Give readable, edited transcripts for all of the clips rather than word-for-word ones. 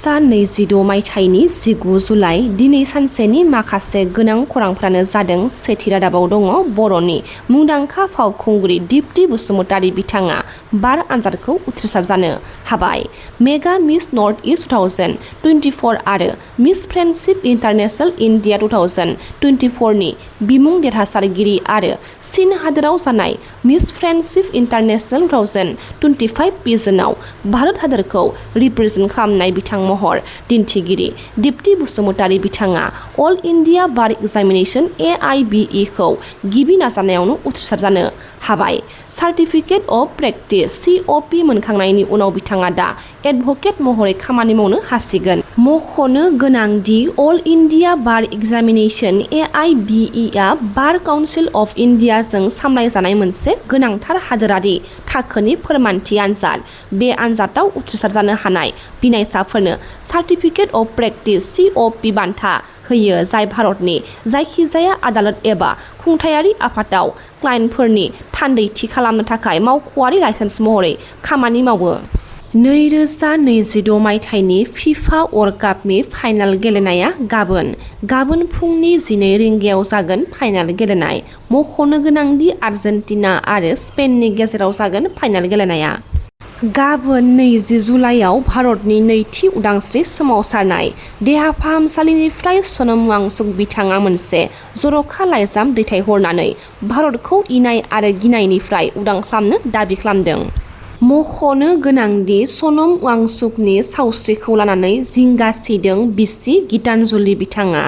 2026 मायथाइनि 19 जुलाइ दिनै सानसेनि माखासे गोनां खौरांफ्रानो जादों। सेथि रादाबाव दङ बर'नि मुंदांखा फावखुंग्रि दीप्ति बसुमतारी बिथाङा बार आनजादखौ उथ्रिसार जानो हाबाय। मेगा मिस नर्थ इस्ट 2024 आरो मिस फ्रेन्डशिप इन्टारनेशनेल इन्डिया 2024 नि बिमुं देरहासारगिरि आरो चीन हादोराव जानाय मिस फ्रेन्डशिप इन्टारनेशनेल 2025 पिजनआव भारत हादोरखौ रिप्रेजेन्ट खालामनाय बिथां महर दिन्थिगिरि दीप्ति बसुमतारी बिथाङा अल इन्डिया बार एग्जामिनेशन AIBE खौ गिबि नाजानायावनो उथ्रिसार जानो हाबाय। सार्टिफिकेट अफ प्रेक्टिस COP मोनखांनायनि उनाव बिथाङा दा एडभकेट महरै खामानि मावनो हासिगोन। मख'नो गोनांदि अल इन्डिया बार एग्जामिनेशन AIBE आ बार काउन्सिल अफ इन्डियाजों सामलायजानाय मोनसे गोनांथार हादोरारि थाखोनि फोरमानथि आनजाद। बे आनजादाव उथ्रिसार जानो हानाय बिनायसाफोरनो सार्टिफिकेट अफ प्रेक्टिस COP बान्था होयो, जाय भारतनि जायखिजाया आदालत एबा खुंथायारि आफादाव क्लाइन्टफोरनि थान्दैथि खालामनो थाखाय मावख'आरि लाइसेन्स महरै खामानि मावो। 2026 मायथाइनि फिफा वर्ल्ड कापनि फाइनाल गेलेनाया गाबोन फुंनि 12 रिंगायाव जागोन। फाइनाल गेलेनाय मख'नो गोनांदि आर्जेन्टिना आरो स्पेननि गेजेराव जागोन फाइनाल गेलेनाया। गाबोन 20 जुलाइआव भारतनि नैथि उदांस्रि सोमावसारनाय देहा फाहामसालिनिफ्राय सनम वांचुक बिथाङा मोनसे जर'खा लाइजाम दैथायहरनानै भारतखौ इनाय आरो गिनायनिफ्राय उदां खालामनो दाबि खालामदों। मख'नो गोनांदि सनम वांचुकनि सावस्रिखौ लानानै जिंगा सिदों बिसि गीतांजलि बिथाङा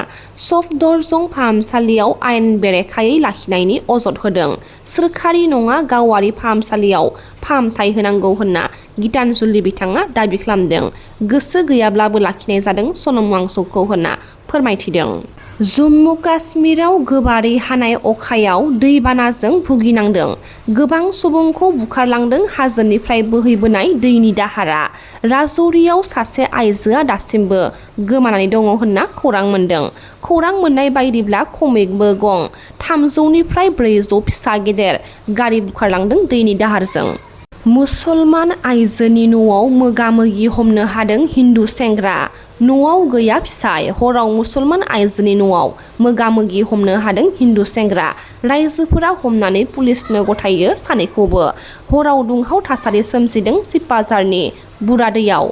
सफदरजं फाहामसालियाव आयेन बेरेखायै लाखिनायनि अजद होदों। सोरखारि नङा गावारि फाहामसालियाव फाहामथाय होनांगौ होनना गीतांजलि बिथाङा दाबि खालामदों। गोसो गैयाब्लाबो लाखिनाय जादों सनम वांचुकखौ होनना फोरमायथिदों। जम्मु काश्मीराव गोबारै हानाय अखायाव दैबानाजों भुगिनांदों। गोबां सुबुंखौ बुखारलांदों हाजोनिफ्राय बोहैबोनाय दैनि दाहारा। राजौरीआव सासे आइजोआ दासिमबो गोमानानै दङ होनना खौरां मोन्दों। खौरां मोननाय बायदिब्ला खमैबो गं 300निफ्राय 400 फिसा गेदेर गारि बुखारलांदों दैनि दाहारजों। मुसलमान आइजोनि न'आव मोगा-मोगि हमनो हादों हिन्दु सेंग्रा। न'आव गैया फिसाय, हराव मुसलमान आइजोनि न'आव मोगा-मोगि हमनो हादों हिन्दु सेंग्रा। रायजोफोरा हमनानै पुलिसनो गथायो सानैखौबो। हराव दुंहाव थासारि सोमजिदों सिपाझारनि बुरादैयाव।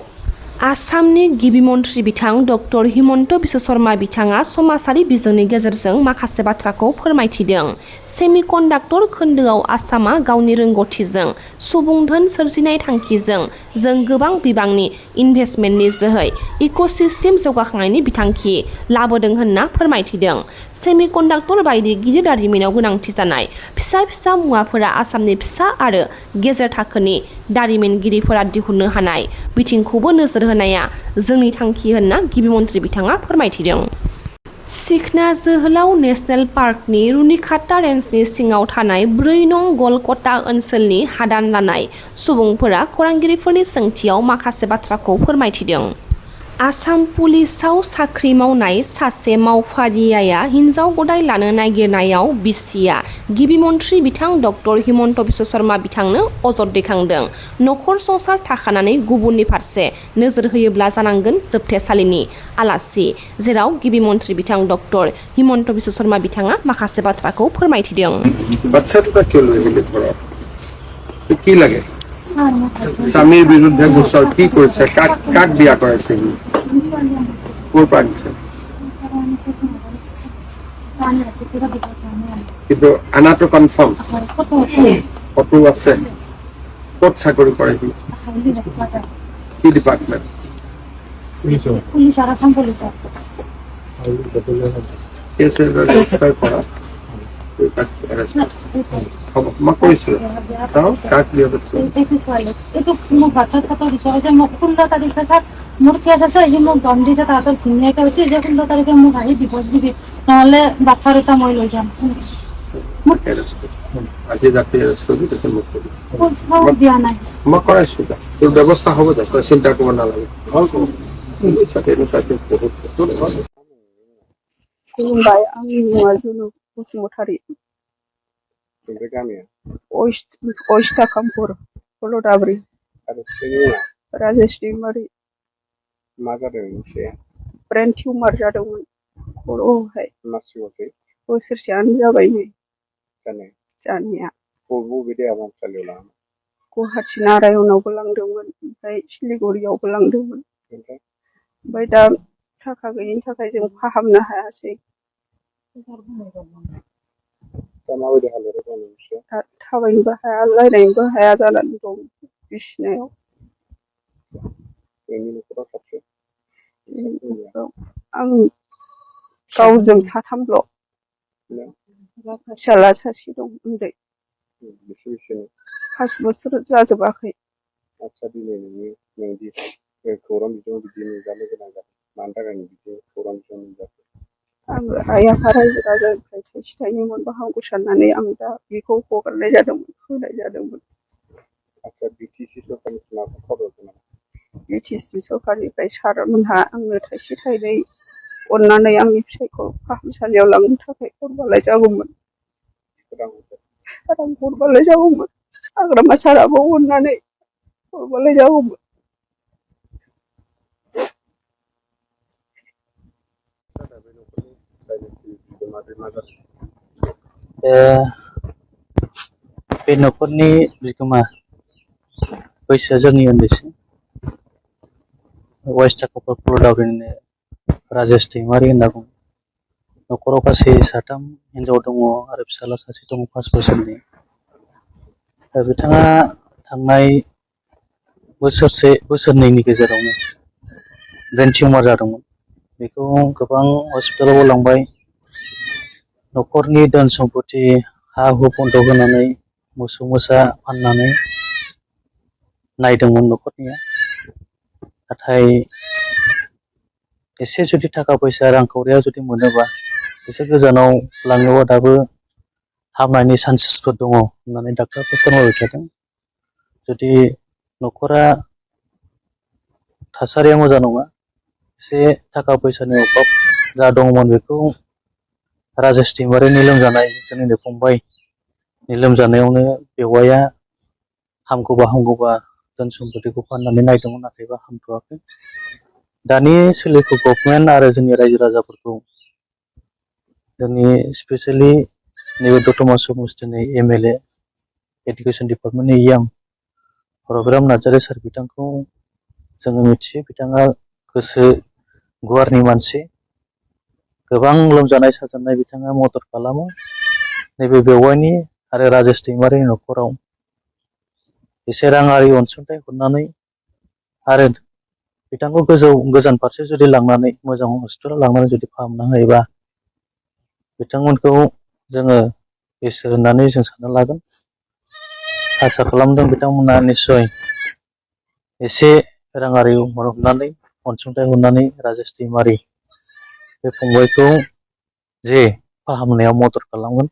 आसामनि गिबि मन्थ्रि बिथां डक्टर हिमन्त बिश्व शर्मा बिथाङा समाजारि बिजोंनि गेजेरजों माखासे बाथ्राखौ फोरमायथिदों। सेमिकन्डाक्टर खोन्दोआव आसामा गावनि रोंग'थिजों सुबुं धोन सोरजिनाय थांखिजों जों गोबां बिबांनि इनभेस्टमेन्टनि जोहै इक'सिस्टेम जौगाखांनायनि बिथांखि लाबोदों होनना फोरमायथिदों। सेमिकन्डाक्टर बायदि गिदिर दारिमिनाव गोनांथि जानाय फिसा मुवाफोरा आसामनि फिसा आरो गेजेर थाखोनि दारिमिनगिरिफोरा दिहुननो हानाय बिथिंखौबो नोजोर होनाया जोंनि थांखि होनना गिबि मन्थ्रि बिथाङा फोरमायथिदों। सिखना जोहोलाव नेशनेल पार्कनि रुनिखाता रेन्जनि सिङाव थानाय 4 नं गलकटा ओनसोलनि हादान लानाय सुबुंफोरा खौरांगिरिफोरनि सोंथियाव माखासे बाथ्राखौ फोरमायथिदों। आसाम पुलिसाव साख्रि मावनाय सासे मावफारियाया हिन्जाव गदाय लानो नागिरनायाव बिसिया गिबि मन्थ्रि बिथां डक्टर हिमन्त बिश्व शर्मा बिथांनो अजद दैखांदों। नखर संसार थाखानानै गुबुननि फारसे नोजोर होयोब्ला जानांगोन जोबथेसालिनि आलासि, जेराव गिबि मन्थ्रि बिथां डक्टर हिमन्त बिश्व शर्मा बिथाङा माखासे बाथ्राखौ फोरमायथिदों। কি লাগে স্বামীৰ বিৰুদ্ধে গোচৰ কি কৰিছে, কাক বিয়া কৰাইছে, ক'ৰ পৰা দিছে, কিন্তু আনাটো কনফাৰ্ম ফটো আছে, ক'ত চাকৰি কৰে, কি ডিপাৰ্টমেণ্ট, কেছ ৰেজিষ্টাৰ কৰা, মই কৈছো চাওঁ কাক বিয়া পাতিছে। এইটো মোক বাচ্ছাৰ ফটো দিছে, মোক 16 তাৰিখে চাওক মোৰ কেছ আছে, সি মোক দম দিছে, তাহাঁতৰ ধুনীয়াকৈ হৈছে যে 16 তাৰিখে মোক আহি ডিভ'ৰ্চ দিবি, নহ'লে বাচ্ছাৰ এটা মই লৈ যাম। আজি ৰাতি এৰেষ্ট কৰিবি, তেতিয়া মোক কবি। দিয়া নাই মই কৰাইছো, তোৰ ব্যৱস্থা হ'ব দে, তই চিন্তা কৰিব নালাগে। खुलुमबाय, आंनि मुङा जुनु बसुमतारी। अष्टाकामपुर, कलदाब्रि। राजेश दैमारि। मा जादों एसे ब्रेन टिउमार जादोंमोन खर'आवहाय मासिबसै बोसोरसेयानो जाबाय नै जानाय जानाया बबे देहा फाहामसालियाव लाङामोन गुवाहाटि नारायणआवबो लांदोंमोन ओमफ्राय सिलिगुरियावबो लांदोंमोन ओमफ्राय दा थाखा गैयिनि थाखाय जों फाहामनो हायासै दा माबायदि हालोदाव दं नोंसोर दा थाबायनोबो हाया रायज्लायनोबो हाया जानानै दं बिसिनायाव नोंनि न'खराव साबसे आं गावजों साथामल' फिसाला सासे दं उन्दै बेसे 5 बोसोर जाजोबाखै आदसा दिनै नोंदि खौरां बिजोङाव बिदि नुजानो गोनां जादों मानि थाखाय बिदि खौरां बिजोङाव नुजाखो आङो आइ आफा रायजो राजानिफ्राय थाइसे थाइनै मोनबा हामगौ साननानै आं दा बेखौ हगारनाय जादोंमोन होनाय जादोंमोन आदसा बिटिसि सरकारनिफ्राय माबाफोर खबर दं बिटिसि सरकारनिफ्राय सारमोनहा आंनो थाइसे थाइनै अननानै आंनि फिसायखौ फाहामसालियाव लांनो थाखाय हरबालाय जागौमोन रां हरबालाय जागौमोन हाग्रामा साराबो अननानै हरबालाय जागौमोन बे न'खरनि बिगोमा बैसोआ जोंनि उन्दैसिन वेस्ट थाखाफोर दावरिनो राजेश दैमारि होनना बुङो न'खराव गासै साथाम हिनजाव दङ आरो फिसाला सासे दङ 5 बोसोरनि बिथाङा थांनाय बोसोरनैनि गेजेरावनो ब्रेन टिउमार जादोंमोन बेखौ गोबां हस्पिटालाव लांबाय न'खरनि धोन सम्पति हा हु बन्द होनानै मोसौ मोसा फाननानै नायदोंमोन न'खरनिया नाथाय एसे जुदि थाखा फैसा रांखावरिया जुदि मोनोबा एसे गोजानाव लाङोबा दाबो हामनायनि चान्सेसफोर दङ होननानै डाक्टारफोर फोरमायबाय थादों जुदि न'खरा थासारिया मोजां नङा एसे थाखा फैसानि अभाब जा दङमोन बेखौ राजेश दैमारिनि लोमजानाय जोंनिनो फंबायनि लोमजानायावनो बेवाइया हामगौबा धोन सम्पतिखौ फाननानै नायदोंमोन नाथायबा हामथ'वाखै दानि सोलिफु गभर्नमेन्ट आरो जोंनि रायजो राजाफोरखौ जोंनि स्पेसियेलि नैबे दतमा समस्तिनि एमएलए एडुकेसन डिपार्टमेन्टनि इयां रबिराम नार्जारि सार बिथांखौ जोङो मिथियो बिथाङा गोसो गुवारनि मानसि गोबां लोमजानाय साजानाय बिथाङा मदद खालामो नैबे बेवाइनि आरो राजेश दैमारिनि न'खराव एसे राङारि अनसुंथाइ हरनानै आरो बिथांखौ गोजान फारसे जुदि लांनानै मोजां हस्पिटालाव लांनानै जुदि फाहामना होयोबा बिथांमोनखौ जोङो इसोर होननानै जों सानना लागोन आसा खालामदों बिथांमोना निस्सय एसे राङारि हरनानै अनसुंथाइ हरनानै राजेश दैमारि बे फंबायखौ जे फाहामनायाव मदद खालामगोन